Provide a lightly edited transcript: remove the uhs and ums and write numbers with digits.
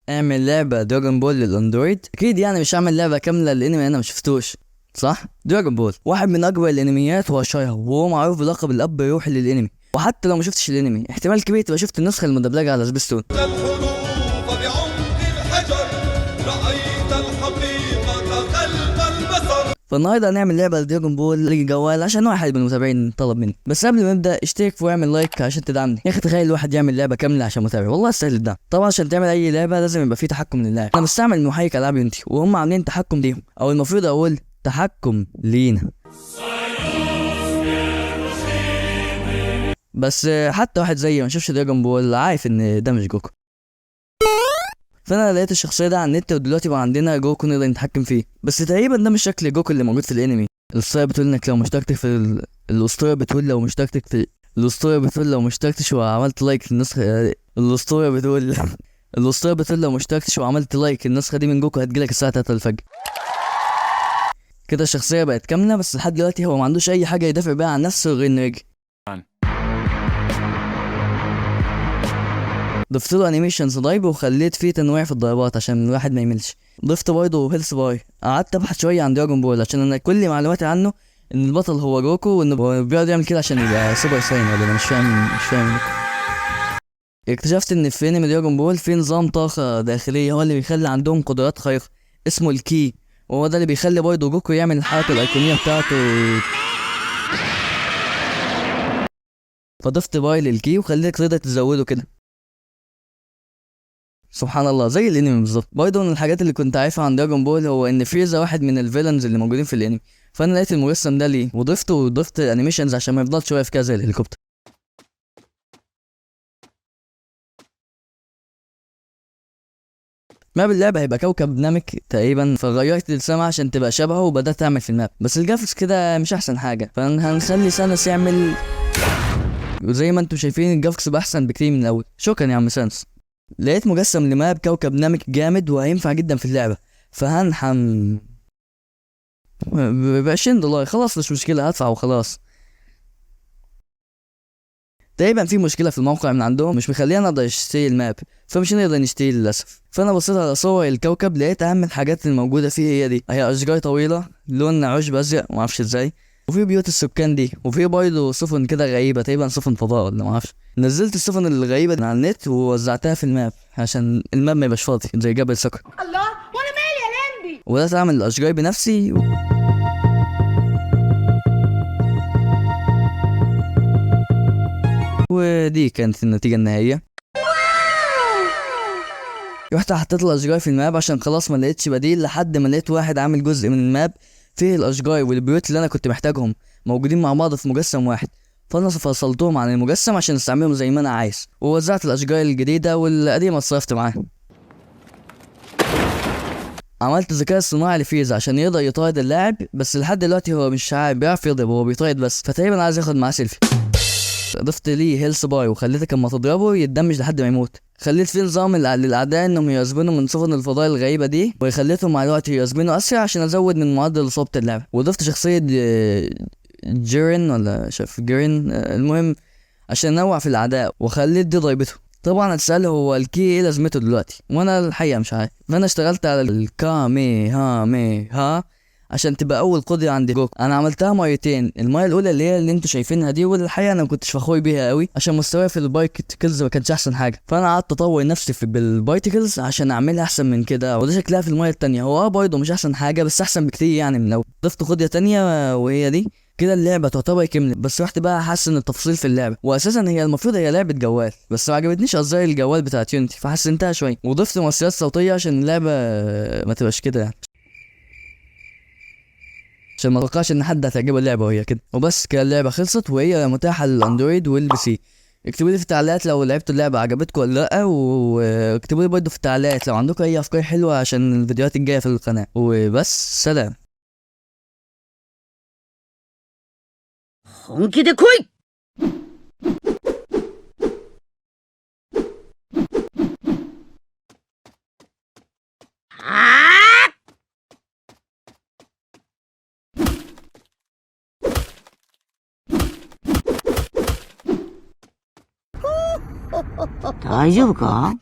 اعمل لعبة Dragon Ball للاندرويد. اكيد يعني مش هعمل لعبة كاملة للانمي انا ما شفتوش، صح؟ Dragon Ball واحد من اكبر الانميات واشهرها، وهو معروف بلقب الاب الروحي للانمي. وحتى لو ما شفتش الانمي احتمال كبير تبقى شفت النسخة المدبلجة على سبيستون. الحروف بعمق الحجر، رأيت الحقيقة قلب البصر. فالنهارده هنعمل لعبه ل Dragon Ball للجوال عشان واحد من المتابعين طلب مني. بس قبل ما نبدا اشترك واعمل like عشان تدعمني. يا اخي تخيل الواحد يعمل لعبه كاملة عشان متابع، والله يستاهل الدعم. طبعا عشان تعمل اي لعبه لازم يبقى في تحكم للاعب. انا بستعمل محرك العاب Unity وهم عاملين تحكم ليهم، او المفروض اقول تحكم لينا. بس حتى واحد زيي ما شافش Dragon Ball عارف ان ده مش جوكو. فانا لقيت الشخصية ده على النت، ودلوقتي بقى عندنا جوكو نقدر نتحكم فيه. بس تقريبا ده مش شكل جوكو اللي موجود في الانمي. الاسطورة بتقول انك لو مش اشتركت في الاسطورة بتقول لو مش اشتركت في الاسطورة بتقول لو مش اشتركتش وعملت like للنسخه، الاسطورة بتقول الاسطورة بتقول لو مش اشتركتش وعملت like النسخة دي من جوكو هتجيلك الساعة 3 الفجر. كده الشخصية بقت كاملة، بس لحد دلوقتي هو ما عندوش اي حاجة يدافع بيها عن نفسه غير انه يجري. ضفت له animations ضرب وخليت فيه تنويع في الضربات عشان الواحد ما يملش. ضفت برضه health bar. قعدت ابحث شوية عن Dragon Ball عشان انا كل معلوماتي عنه ان البطل هو جوكو، وانه هو بيقعد يعمل كده عشان يبقى Super Saiyan، ولا انا مش فاهم. اكتشفت ان في انمي Dragon Ball في نظام طاقة داخلية هو اللي بيخلي عندهم قدرات خارقة اسمه الكي، وهو ده اللي بيخلي برضه جوكو يعمل الحركة الايقونيه بتاعته. فضفت باي للكي وخليتك تقدر تزوده كده. سبحان الله زي الانمي بالظبط. برضه من الحاجات اللي كنت عارفها عن Dragon Ball هو ان فريزا واحد من ال villains اللي موجودين في الانمي، فانا لقيت المجسم ده ليه وضفته، وضفت ال animations عشان ما يفضلش واقف كده زي الهليكوبتر. map اللعبة هيبقى كوكب نامك تقريبا، فغيرت السما عشان تبقى شبهه وبدأت اعمل في ال map. بس ال graphics كده مش احسن حاجة، فهنخلي سانس يعمل، وزي ما انتم شايفين ال graphics بقى احسن بكتير من الاول. شكرا يا عم سانس. لقيت مجسم ل map كوكب نامك جامد وهينفع جدا في اللعبة، فهنحم ب $20. خلاص مش مشكلة هدفع وخلاص. تقريبا في مشكلة في الموقع من عندهم مش مخلينا نقدر نشتري ال map، فمش هنقدر نشتري للأسف. فأنا بصيت على صور الكوكب لقيت أهم الحاجات الموجودة فيه هي دي، هي أشجار طويلة لون عشب أزرق معرفش ازاي، وفي بيوت السكان دي، وفي برضه سفن كده غريبة تقريبا سفن فضاء ولا معرفش. نزلت السفن الغريبة من على النت ووزعتها في ال map عشان ال map ما يبقاش فاضي زي جبل سكر. الله وانا مالي يا لمبي. وبدأت أعمل الأشجار بنفسي ودي كانت النتيجة النهائية. رحت حطيت الأشجار في ال map عشان خلاص ما لقيتش بديل، لحد ما لقيت واحد عامل جزء من ال map فيه الأشجار والبيوت اللي أنا كنت محتاجهم موجودين مع بعض في مجسم واحد، فأنا فصلتهم عن المجسم عشان استعملهم زي ما أنا عايز، ووزعت الأشجار الجديدة والقديمة اتصرفت معاها. عملت ذكاء اصطناعي لفريزا عشان يقدر يطارد اللاعب، بس لحد دلوقتي هو مش عارف بيعرف يضرب، هو بيطارد بس، فتقريبا عايز ياخد معاه سيلفي. ضفت ليه health bar وخليته لما تضربه يتدمج لحد ما يموت. خليت فيه نظام للاعداء انهم يزبنوا من سفن الفضاء الغريبة دي، وخليتهم مع الوقت يزبنوا اسرع عشان ازود من معدل اصابه اللعبة. وضفت شخصية جيرين ولا شاف جيرين، المهم عشان انوع في الاعداء، وخليت دي ضربته. طبعا هتسأل هو الكي ايه لازمته دلوقتي، وانا الحقيقة مش عارف. فانا اشتغلت على الكامي ها مي ها عشان تبقى اول قدره عند جوكو. انا عملتها مرتين، المرة الاولى اللي هي اللي انتوا شايفينها دي، والحقيقة انا ما كنتش فخور بيها قوي عشان مستواي في ال particles ما كانش احسن حاجة، فانا قعدت اطور نفسي في بال particles عشان اعملها احسن من كده. وده شكلها في المرة التانية، هو برضه مش احسن حاجة بس احسن بكتير يعني من الاول. ضفت قدره تانية وهي دي كده، اللعبة تعتبر كملت. بس رحت بقى احسن التفاصيل في اللعبة، واساسا هي المفروض هي لعبه جوال، بس ما عجبتنيش ازاي الجوال بتاعت Unity فحسنتها شوية، وضفت مؤثرات صوتية عشان اللعبة ما تبقاش كده يعني، عشان ما اتوقعش ان حد هتعجبه اللعبة وهي كده. وبس كده اللعبة خلصت، وهي متاحة للاندرويد وال PC. اكتبوا لي في التعليقات لو لعبتوا اللعبة عجبتكم ولا لا، واكتبوا لي برضه في التعليقات لو عندكم اي افكار حلوة عشان الفيديوهات الجاية في القناة. وبس سلام. 本気で来い。大丈夫か？